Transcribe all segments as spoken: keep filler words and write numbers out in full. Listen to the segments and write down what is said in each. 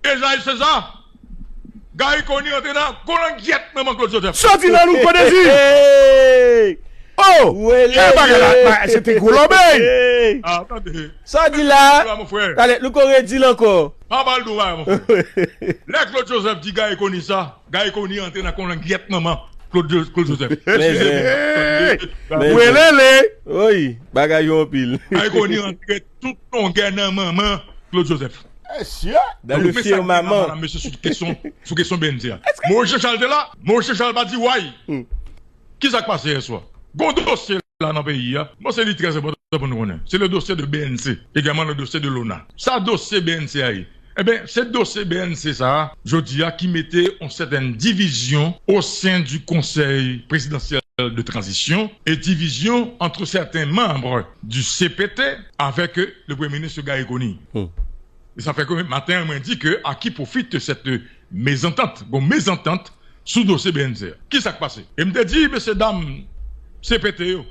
Esaïe César, Garry Conille antre nan kolangyèt manman Claude Joseph. Sòti nan nou, Kodezi! Hey! Oh! Wele! E bagay la, ba, se te gwo lòbèy! Hey! Ah, tande. Sa w di la? Tande la, mon frè. Talè, Louko redi l ankò. Pa ba l dou, mon frè. Lè Claude Joseph di Garry Conille sa, Garry Conille antre nan kolangyèt manman Claude, Jo- Claude Joseph. Men, Eskize men, mwen. Men, men. Welele! Oy, bagay yo anpil. Garry Conille antre tout longè nan manman Claude Joseph. Mesye! Dans le firmament. Mesye, sou kesyon, sou kesyon B N C a. Maurice Jean Charles te la. Maurice Jean Charles pa di way. Hmm. Ki sa k pase yè swa? Gon dosye la nan peyi a. Bon, se li trè enpòtan pou nou konnen. Se le dossier de B N C, également le dossier de l'ONA. Sa dosye B N C a ye? Ebyen, se dosye B N C sa a, jodi a, ki mete yon sètèn divizyon au sein du Conseil présidentiel de transition et division entre certains membres du C P T avec le Premier ministre Garry Conille. Hmm. E sa fè ke maten an, mwen di ke à qui profite cette mésentente? Bon, mezantant sou dosye B N C a. Ki sa k pase? E m te di, mesye dam C P T yo,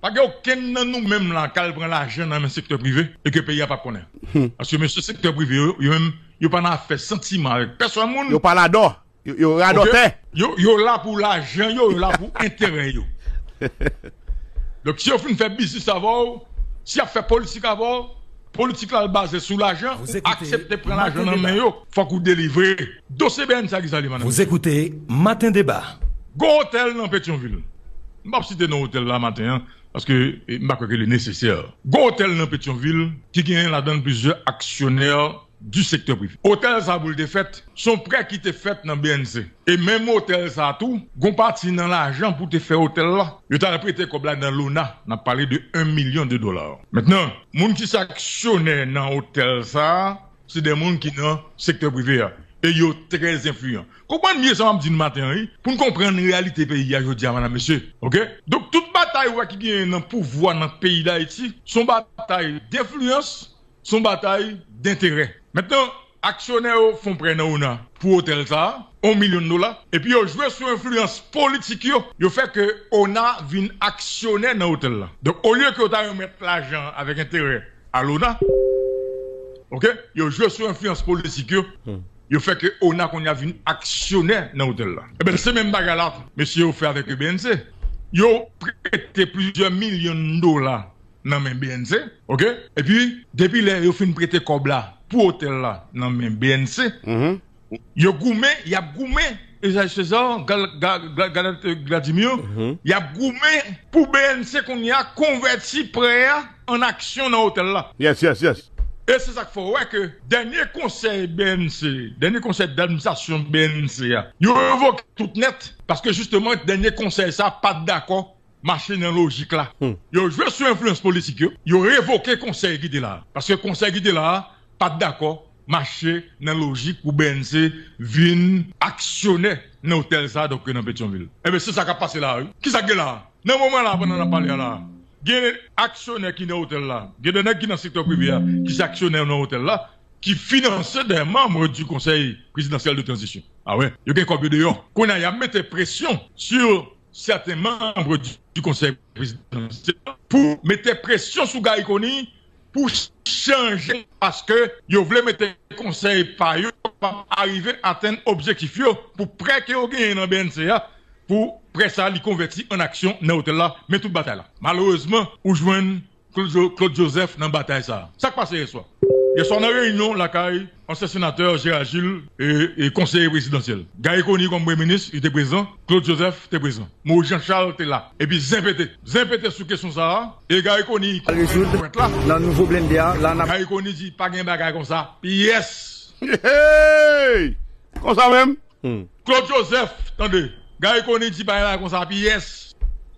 pa gen okenn nan nou menm la k al pran lajan nan men sektè prive e ke peyi a p ap konnen. Hmm. Paske mesye sektè prive yo, yo menm, yo pa nan afè santiman avèk pèsòn moun. Yo pa ladan. Yo, yo radòtè. Ok? Yo, yo la pou lajan yo, yo la pou enterè yo. Donk, si yo fin fè biznis avè w, si y ap fè politik avè w, politik la al baze sou lajan, aksepte pran lajan nan men yo, fòk ou delivre. Dosye B N C a ki sa li, madanm? Vous écoutez Matin Débat. Gon otèl nan Petyonvil. M p ap site non otèl la maten an, paske, eh, m pa kwè ke li nesesè. Gon otèl nan Petyonvil ki genyen ladan l plizyè aksyonè du secteur privé. Otèl sa pou l te fèt, se yon prè ki te fèt nan B N C. E menm otèl sa tou, gon pati nan lajan pou te fè otèl la, yo t al prete kòb la nan l'ONA. N ap pale de un million de dollars. Mentnan, moun ki se aksyonè nan otèl sa, se de moun ki nan sektè prive a. E yo trè enfliyan. Konprann byen sa m ap di n maten an, wi, pou n konprann reyalite peyi a jodi a, madam, mesye. Oke? Donk, tout batay ou wè ki genyen nan pouvwa nan peyi Dayiti, se yon batay denfliyans, se yon batay denterè. Mentnan, aksyonè yo fè yon prè nan ONA pou otèl sa a, yon milyon dola, epi yo jwe sou enfliyans politik yo, yo fè ke ONA vin aksyonè nan otèl la. Donk, olye ke yo ta remèt lajan avèk enterè a l'ONA, oke, yo jwe sou enfliyans politik yo, hmm, yo fè ke ONA kounye a vin aksyonè nan otèl la. Ebyen, se menm bagay la, mesye yo fè avèk B N C. Yo prete plizyè milyon dola nan men B N C, oke? Epi, depi lè yo fin prete kòb la pou otèl la nan men B N C, mhm, yo goumen, y ap goumen, Esaïe César, Gal, Gal, Gal, Galet, eh, Vladimir, mhm, y ap goumen pou B N C kounye a konvèti prè a an aksyon nan otèl la. Yes, yes, yes. E se sa k fè w wè ke dènye konsèy B N C, dènye konsèy d'administrasyon B N C a, yo revoke tout nèt, paske jisteman, dènye konsèy sa pa t dakò mache nan lojik la. Hmm. Yo jwe sou enfliyans politik yo, yo revoke konsèy ki te la a. Paske konsèy ki te la a pa t dakò mache nan lojik pou B N C vin aksyonè nan otèl sa a, donk nan Petyonvil. Ebyen, se sa k ap pase la a, wi. Ki sa k gen la a? Nan moman la, pandan n ap pale a la a, gen aksyonè ki nan otèl la, gen de nèg ki nan sektè prive a, ki se aksyonè nan otèl la, ki finanse des membres du Conseil présidentiel de transition. A wè, yo gen kòb yo deyò. Kounye a, y ap mete presyon sur certains membres du, du Conseil présidentiel pou mete presyon sou Garry Conille pou chanje, paske yo vle mete konsèy pa yo kapab arive atenn objektif yo pou prè ke yo genyen nan B N C a, pou prè sa li konvèti an aksyon nan otèl la, men tout batay la. Malerezman, ou jwenn Claude Jo-, Claude Joseph nan batay sa a. Sa k pase yè swa? Yè swa nan reyinyon lakay ansyen senatè Gérard Gilles e, e konseye prezidansyèl. Garry Conille kòm premye minis, li te prezan, Claude Joseph te prezan. Maurice Jean Charles te la. Epi zen pete. Zen pete sou kesyon sa a, e Garry Conille rezoud la. Nan nouvo blende a, la n ap Garry Conille di pa gen bagay konsa. Pyès. Hey! Konsa menm? Hmm. Claude Joseph, tande, Garry Conille di pa gen bagay konsa, pyès.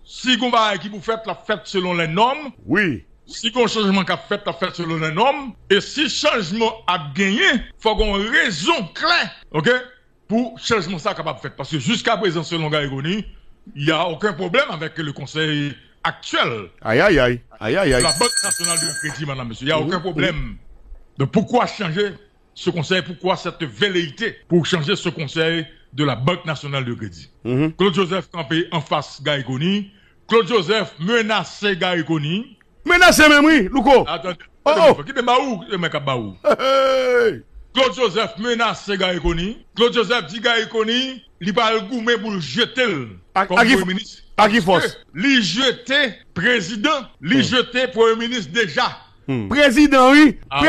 Si gon bagay ki pou fèt, l ap fèt selon les normes. Wi. Si gon chanjman k ap fèt, l ap fèt selon les normes. E si chanjman ap genyen, fò gon rezon klè, oke, pou chanjman sa kapab fèt. Paske jiska prezan, selon Garry Conille, y a aucun problème avec le conseil actuel. Ayayay, ayayay. La Banque Nationale de Crédit, madame, monsieur, y a aucun problème. Donc pourquoi changer ce conseil, pourquoi cette velléité pour changer ce conseil de la Banque Nationale de Crédit? Mhm. Claude Joseph kanpe anfas Garry Conille. Claude Joseph menase Garry Conille. Menase menm, wi, Louko. Atann, oh, oh, kite m ba ou, e mwen k ap ba ou. Hey! Claude Joseph menase Garry Conille. Claude Joseph di Garry Conille li pral goumen pou l jete l kòm premye minis. A ki fòs? Li jete prezidan, li jete premye minis deja. Prezidan, wi.